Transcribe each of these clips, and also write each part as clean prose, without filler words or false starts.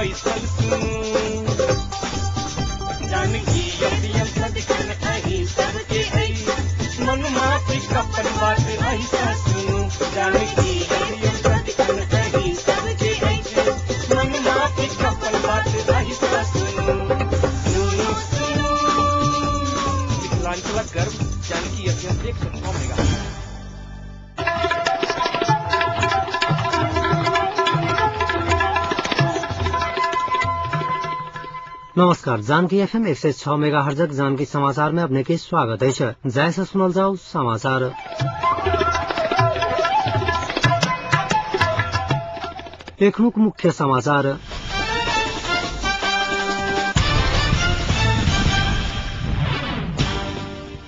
बैसल सुनू। जानकी एफएम सदिखन अहीं सबके अछि, मनमाफिक अपन बात अहीं सँ सुनू। जानकी एफएम सदिखन अहीं सबके अछि, मनमाफिक अपन बात अहीं सँ सुनू। सुनू सुनू मिथिलांचलक गर्व जानकी एफएम 106 मेगा। नमस्कार, जानकी एफएम 106 मेगा हर्जक जानकी समाचार में अपने के स्वागत है। जय से सुनल जाओ समाचार। एखनुक मुख्य समाचार।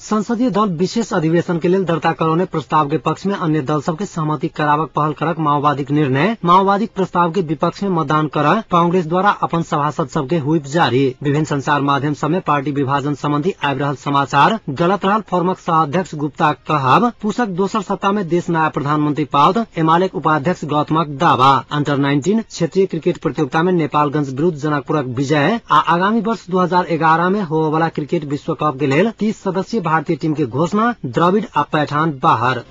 संसदीय दल विशेष अधिवेशन के लेल दर्ता करौने प्रस्ताव के पक्ष में अन्य दल सबके सहमति करावक पहल करक माओवादीक निर्णय। माओवादीक प्रस्ताव के विपक्ष में मतदान कर कांग्रेस द्वारा अपन सभासद सबके हुइप जारी। विभिन्न संचार माध्यम सब में पार्टी विभाजन संबंधी आबि रहल समाचार गलत रहल फोरमक सह अध्यक्ष गुप्ता कहब। पुसक दोसर सप्ताह में देश नया प्रधानमंत्री पाओत, एमालेक उपाध्यक्ष गौतमक दावा। अंडर 19 क्षेत्रीय क्रिकेट प्रतियोगिता में नेपालगंज विरूद्ध जनकपुरक विजय आ आगामी वर्ष 2011 में होबयवला क्रिकेट विश्व कप के लेल 30 सदस्यीय भारतीय टीम के घोषणा। द्रविड़ आ पैठान बाहर।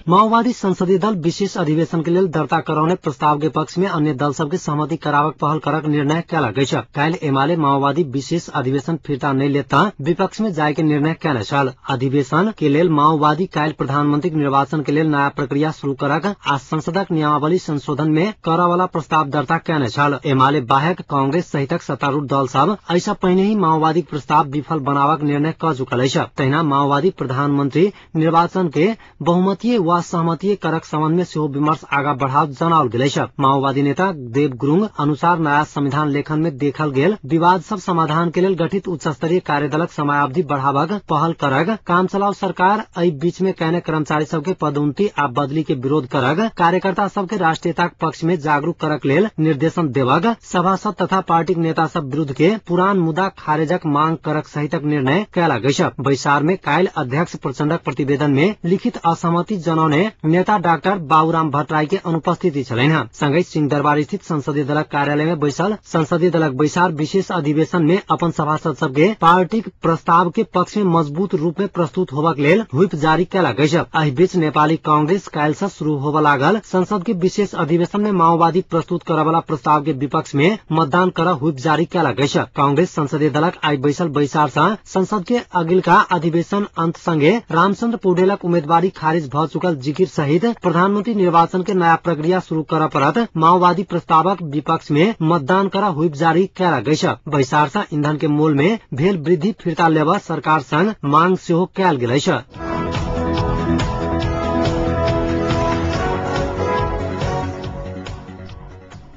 माओवादी संसदीय दल विशेष अधिवेशन के लेल दर्ता करौने प्रस्ताव के पक्ष में अन्य दल सबके सहमति करावक पहल करक निर्णय कयलक अछि। काल्हि एमाले माओवादी विशेष अधिवेशन फिर्ता नहि लेत विपक्ष में जाय के निर्णय कयने छल। अधिवेशन के लेल माओवादी काल्हि प्रधानमंत्री निर्वाचन के लेल नया प्रक्रिया शुरू करक आ संसदक नियमावली संशोधन में करवाला प्रस्ताव दर्ता कयने छल। एमाले बाहेक कांग्रेस सहितक सत्तारूढ़ दल सब एहिसँ पहिने ही माओवादी प्रस्ताव विफल बनावक निर्णय क चुकल अछि। तहिना माओवादी प्रधानमंत्री निर्वाचन के बहुमतीय वा सहमति करक सम्बन्ध में सेहो विमर्श आगा बढ़ाव जनाओल गेल अछि। माओवादी नेता देव गुरूङ अनुसार नया संविधान लेखन में देखल गेल विवाद सब समाधान के लेल गठित उच्च स्तरीय कार्यदलक समयावधि बढ़ावक पहल करक, काम चलाओ सरकार एहि बीच में कयने कर्मचारी सबके पदोन्नति आ बदली के विरोध करक, कार्यकर्ता सबके राष्ट्रीयताक पक्ष में जागरूक करक लेल निर्देशन देवक, सभासद तथा पार्टीक नेता सब विरूद्ध के पुरान मुद्दा खारेजक मांग करक सहितक निर्णय कयलक अछि। बैसार में काल्हि अध्यक्ष प्रचण्डक प्रतिवेदन में लिखित असहमति जनाउने नेता डाक्टर बाबूराम भट्टराई के अनुपस्थिति छलनि। संगहि सिंहदरबार स्थित संसदीय दलक कार्यालय में बैसल संसदीय दलक बैसार विशेष अधिवेशन में अपन सभासद सबके पार्टीक प्रस्ताव के पक्ष में मजबूत रूप में प्रस्तुत होबक लेल हुइप जारी कयलक अछि। एहि बीच नेपाली कांग्रेस काल्हि से शुरू होबय लागल संसद के विशेष अधिवेशन में माओवादी प्रस्तुत करयवला प्रस्ताव के विपक्ष में मतदान कर हुइप जारी कयलक अछि। कांग्रेस संसदीय दलक आइ बैसल बैसार सँ संसद के अगिलका अधिवेशन अंत संगे रामचंद्र पौडेलक उम्मीदवारी खारिज भ चुकल जिकिर सहित प्रधानमंत्री निर्वाचन के नया प्रक्रिया शुरू करय पड़त माओवादी प्रस्तावक विपक्ष में मतदान कर हुइप जारी कयलक अछि। बैसार सँ ईंधन के मोल में भेल वृद्धि फिर्ता लेबऽ सरकार संग मांग सेहो कयल गेल अछि।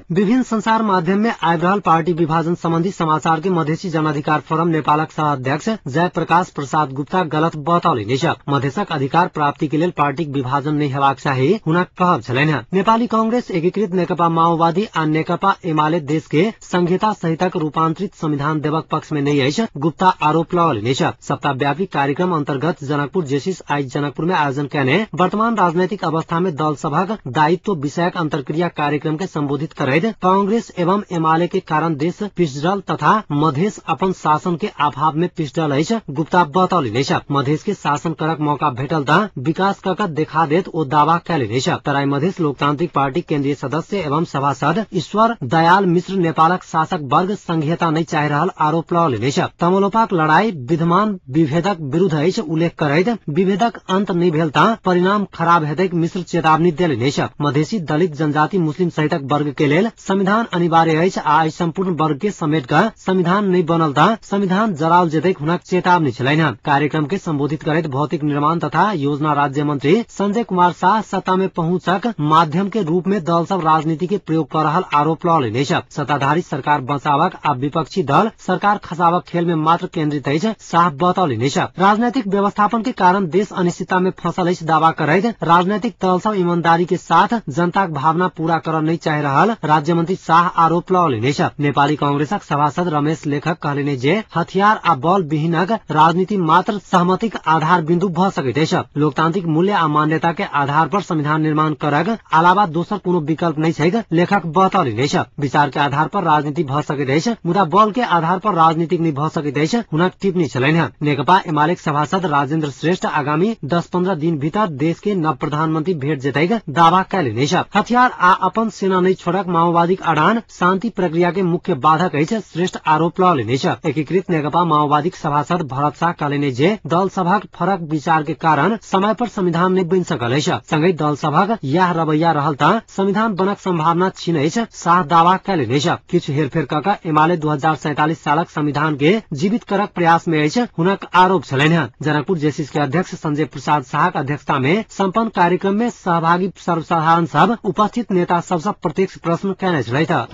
विभिन्न संचार माध्यम में आबि रहल पार्टी विभाजन संबंधी समाचार के मधेसी जनाधिकार फोरम नेपालक सह अध्यक्ष जयप्रकाश प्रसाद गुप्ता गलत बतौलनि अछि। मधेसक अधिकार प्राप्ति के लेल पार्टीक विभाजन नहि हेबाक चाही हुनक कहब छलनि। नेपाली कांग्रेस, एकीकृत नेकपा माओवादी आ नेकपा एमाले देश के संघीयता सहितक रूपांतरित संविधान देवक पक्ष में नहि अछि गुप्ता आरोप लगौलनि अछि। सप्ताहव्यापी कार्यक्रम अन्तर्गत जनकपुर जेसिस आइ जनकपुर में आयोजन कयने वर्तमान राजनैतिक अवस्था में दल सभक दायित्व विषयक अन्तर्क्रिया कार्यक्रम के सम्बोधित करैत कांग्रेस एवं एमाले के कारण देश पिछड़ल तथा मधेस अपन शासन के अभाव में पिछड़ल अछि गुप्ता बतौलनि अछि। मधेस के शासन करक मौका भेटल त विकास क देखा देत ओ दावा कयलनि अछि। तराई मधेस लोकतांत्रिक पार्टी केन्द्रीय सदस्य एवं सभासद ईश्वर दयाल मिश्र नेपालक शासक वर्ग संघीयता नहि चाहि रहल आरोप लगौलनि अछि। तमलोपाक लड़ाई विद्यमान विभेदक विरूद्ध अछि उल्लेख करैत विभेदक अंत नहि भेल त परिणाम खराब हेतैक मिश्र चेतावनी देलनि अछि। मधेसी, दलित, जनजाति, मुस्लिम सहितक वर्ग के लेल संविधान अनिवार्य अछि आ एहि सम्पूर्ण वर्ग के समेट क संविधान नहि बनल त संविधान जराओल जेतैक हुनक चेतावनी छलनि। कार्यक्रम के संबोधित करैत भौतिक निर्माण तथा योजना राज्य मंत्री संजय कुमार शाह सत्ता में पहुंचक माध्यम के रूप में दल सब राजनीति के प्रयोग कर रहल आरोप लगौलनि अछि। सत्ताधारी सरकार बचावक आ विपक्षी दल सरकार खसावक खेल में मात्र केन्द्रित अछि शाह बतौलनि अछि। राजनैतिक व्यवस्थापन के कारण देश अनिश्चितता में फंसल अछि दावा करैत राजनैतिक दल सब ईमानदारी के साथ जनताक भावना पूरा करऽ नहि चाहि रहल राज्य मंत्री शाह आरोप लगौलनि अछि। नेपाली कांग्रेसक सभासद रमेश लेखक कहलनि जे हथियार आ बल विहीनक राजनीति मात्र सहमतिक आधार बिन्दु भ सकैत अछि। लोकतांत्रिक मूल्य आ मान्यता के आधार पर संविधान निर्माण करक अलावा दोसर कोनो विकल्प नहि छैक, लेखक बतौलनि अछि। विचार के आधार पर राजनीति भ सकैत अछि, मुदा बल के आधार पर राजनीतिक नहि भ सकैत अछि, हुनक टिप्पणी छलनि। नेकपा एमालेक सभासद राजेन्द्र श्रेष्ठ आगामी 10-15 दिन भीतर देश के नव प्रधानमंत्री भेट जेतैक दावा कयलनि अछि। हथियार आ अपन सेना नहि छोड़क माओवादीक अड़ान शांति प्रक्रिया के मुख्य बाधक अछि, श्रेष्ठ आरोप लगौलनि अछि। एकीकृत नेकपा माओवादीक सभासद भरत शाह कहलनि जे दल सभक फरक विचार के कारण समय पर संविधान नहि बनि सकल अछि। संगहि दल सभक यैह रवैया रहल त संविधान बनक संभावना क्षीण अछि, शाह दावा कयलनि अछि। किछु हेरफेर क क एमाले 2047 सालक संविधान के जीवित करक प्रयास में अछि, हुनक आरोप छलनि। जनकपुर जेसिस के अध्यक्ष संजय प्रसाद शाहक अध्यक्षता में सम्पन्न कार्यक्रम में सहभागी सर्वसाधारण सब उपस्थित नेता सबसँ प्रत्यक्ष प्रश्न कयने छलथि।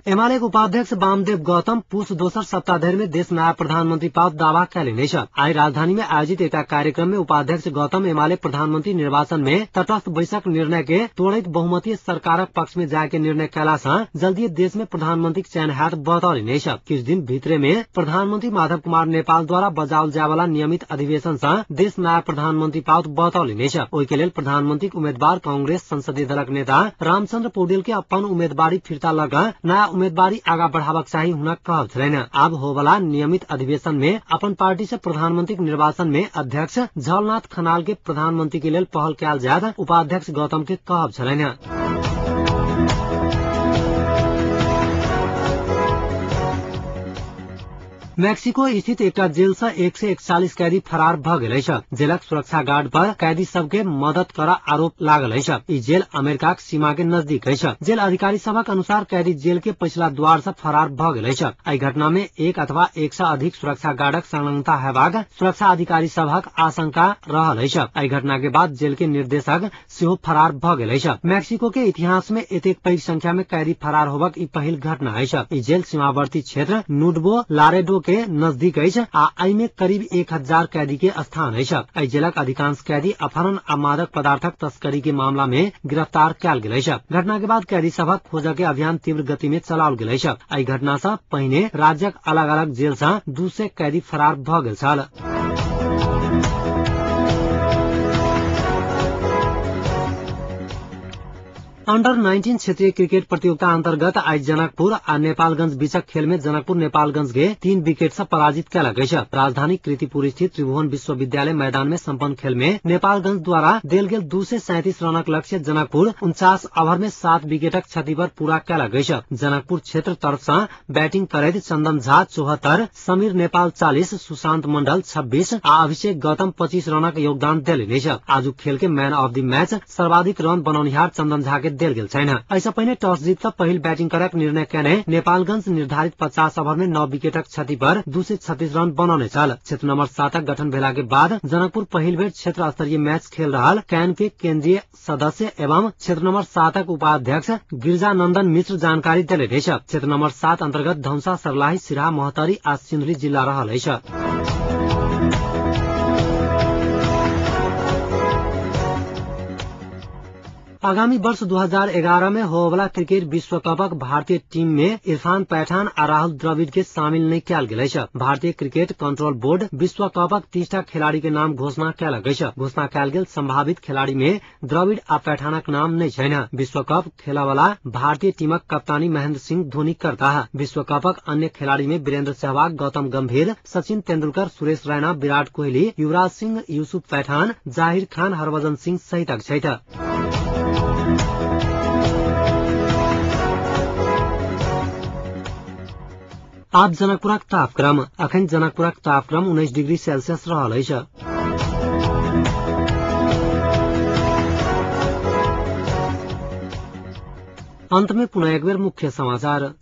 एमाले उपाध्यक्ष वामदेव गौतम पुष दोसर सप्ताह धरि में देश नया प्रधानमंत्री पाओत दावा कयलनि अछि। आइ राजधानी में आयोजित एकटा कार्यक्रम में उपाध्यक्ष गौतम एमाले प्रधानमंत्री निर्वाचन में तटस्थ बैसक निर्णय के तोड़ैत बहुमतीय सरकारक पक्ष में जाय के निर्णय कयला सँ जल्दी देश में प्रधानमंत्री चयन हैत बतौलनि अछि। किछु दिन भीतरे में प्रधानमंत्री माधव कुमार नेपाल द्वारा बजाओल जाय वाला नियमित अधिवेशन सँ देश नया प्रधानमंत्री पाओत बतौलनि अछि। ओहि के लेल प्रधानमंत्री उम्मीदवार कांग्रेस संसदीय दलक नेता रामचंद्र पौडेल के अपन उम्मीदवारी फिर्ता लऽ कऽ नया उम्मीदवारी आगा बढ़ाबक चाही हुनक कहब छलनि। आब होवला नियमित अधिवेशन में अपन पार्टी से प्रधानमंत्री निर्वाचन में अध्यक्ष झलनाथ खनाल के प्रधानमंत्री के लेल पहल कयल जायत उपाध्यक्ष गौतम के कहब छलनि। मैक्सिको स्थित एकटा जेल से 141 कैदी फरार भ गेल अछि। जेलक सुरक्षा गार्ड पर कैदी सबके मदद कर आरोप लागल अछि। ई जेल अमेरिकाक सीमा के नजदीक अछि। जेल अधिकारी सभक अनुसार कैदी जेल के पछिला द्वार से फरार भ गेल अछि। एहि घटना में एक अथवा एक से अधिक सुरक्षा गार्डक संलग्नता हेबाक सुरक्षा अधिकारी सभक आशंका रहल अछि। एहि घटना के बाद जेल के निर्देशक सेहो फरार भ गेल अछि। मैक्सिको के इतिहास में एतेक पैघ संख्या में कैदी फरार होबाक ई पहिल घटना अछि। ई जेल सीमावर्ती क्षेत्र नुडबो लारेडो के नजदीक अछि आ एहि में करीब 1000 कैदी के स्थान अछि। एहि जेलक अधिकांश कैदी अपहरण आ मादक पदार्थक तस्करी के मामला में गिरफ्तार कयल गेल अछि। घटना के बाद कैदी सभक खोज के अभियान तीव्र गति में चलाओल गेल अछि। एहि घटना से पहिने राज्यक अलग अलग जेल से 200 कैदी फरार भ गेल छल। अंडर 19 क्षेत्रीय क्रिकेट प्रतियोगिता अंतर्गत आइ जनकपुर आ नेपालगंज बीचक खेल में जनकपुर नेपालगंज के 3 विकेट से पराजित कयलक अछि। राजधानी कीर्तिपुर स्थित त्रिभुवन विश्वविद्यालय मैदान में सम्पन्न खेल में नेपालगंज द्वारा देल गेल 237 रनक लक्ष्य जनकपुर 49 ओवर में 7 विकेटक क्षति पर पूरा कयलक अछि। जनकपुर क्षेत्र तरफ से बैटिंग करैत चंदन झा 74, समीर नेपाल 40, सुशांत मंडल 26 आ अभिषेक गौतम 25 रनक योगदान देलनि अछि। आजुक खेल के मैन ऑफ the match सर्वाधिक रन बनौनिहार चंदन झा के देल गेल छैन। एहिसँ पहिने टॉस जीत कऽ पहिल बैटिंग करक निर्णय कयने नेपालगंज निर्धारित 50 ओवर में 9 विकेटक क्षति पर 236 रन बनौने छल। क्षेत्र नंबर 7 गठन भेला के बाद जनकपुर पहिल बेर क्षेत्र स्तरीय मैच खेल रहल can के केंद्रीय सदस्य एवं क्षेत्र नंबर 7 उपाध्यक्ष गिरिजानंदन मिश्र जानकारी देलनि अछि। क्षेत्र नंबर 7 अंतर्गत धनुषा, सर्लाही, सिराहा, महोत्तरी आ सिन्धुली जिल्ला रहल अछि। आगामी वर्ष 2011 में होवला क्रिकेट विश्व कपक भारतीय टीम में इरफान पठान आ राहुल द्रविड़ के शामिल नहीं कयल गेल अछि। भारतीय क्रिकेट कंट्रोल बोर्ड विश्व कपक 30टा खिलाड़ी के नाम घोषणा कयलक अछि। घोषणा कयल गेल संभावित खिलाड़ी में द्रविड़ आ पठानक नाम नहीं छैन। विश्व कप खेलवाला भारतीय टीमक कप्तानी महेंद्र सिंह धोनी करता। विश्व कपक अन्य खिलाड़ी में वीरेंद्र सहवाग, गौतम गंभीर, सचिन तेंदुलकर, सुरेश रैना, विराट कोहली, युवराज सिंह, यूसुफ पठान, जाहिर खान, हरभजन सिंह सहितक छथि। आब जनकपुरक तापक्रम। अखन जनकपुरक तापक्रम 19 डिग्री सेल्सियस रहल अछि। अंत में पुनः एक बेर मुख्य समाचार।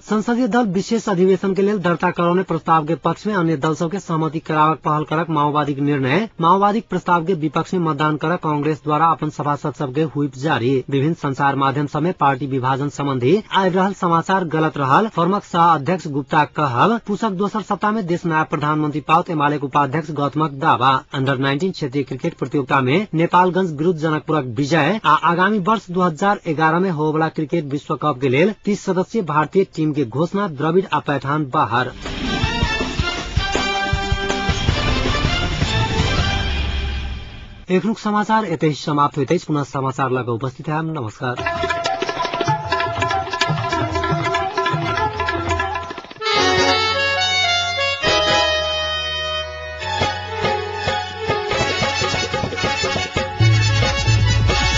संसदीय दल विशेष अधिवेशन के लेल दर्ता कराउने प्रस्ताव के पक्ष में अन्य दल सबके सहमति करावक पहल करक माओवादीक निर्णय। माओवादीक प्रस्ताव के विपक्ष में मतदान करक कांग्रेस द्वारा अपन सभासद सबके हुइप जारी। विभिन्न संचार माध्यम समेत पार्टी विभाजन सम्बन्धी आबि रहल समाचार गलत रहल फोरमक सह अध्यक्ष गुप्ता कहब। पुसक दोसर सप्ताह में देश नयाँ प्रधानमंत्री पाउत एमाले उपाध्यक्ष गौतमक दावा। अंडर 19 क्षेत्रीय क्रिकेट प्रतियोगिता में नेपालगंज विरूद्ध जनकपुरक विजय आ आगामी वर्ष 2011 में होवला क्रिकेट विश्व कप के लेल 30 सदस्यीय भारतीय टीम के घोषणा। द्रविड़ आ पैठान बाहर। एखनुक समाचार एतै समाप्त होइत अछि। पुनः समाचार लग उपस्थित हम। नमस्कार।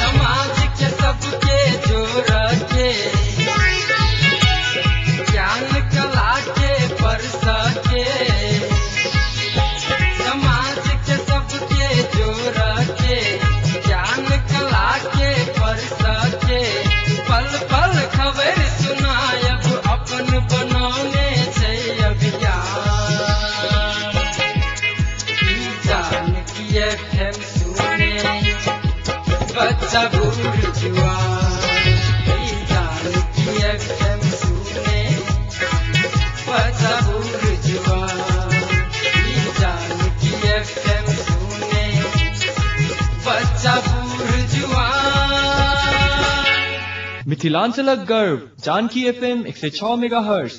समाज के सबके जोड़ के ज्ञान कला के परस के, समाज के सबके जोड़ के ज्ञान कला के परस के, पल पल खबर सुनायब अपन बनौने छै अभियान। जानकी एफएम सुने बच्चा बूढ़ जुआन, जानकी एफएम सुने बच्चा बूढ़ जुआन, जानकी एफएम सुने बच्चा बूढ़ जुआन। मिथिलांचलक गर्व जानकी एफएम 106 मेगाहर्ट्ज।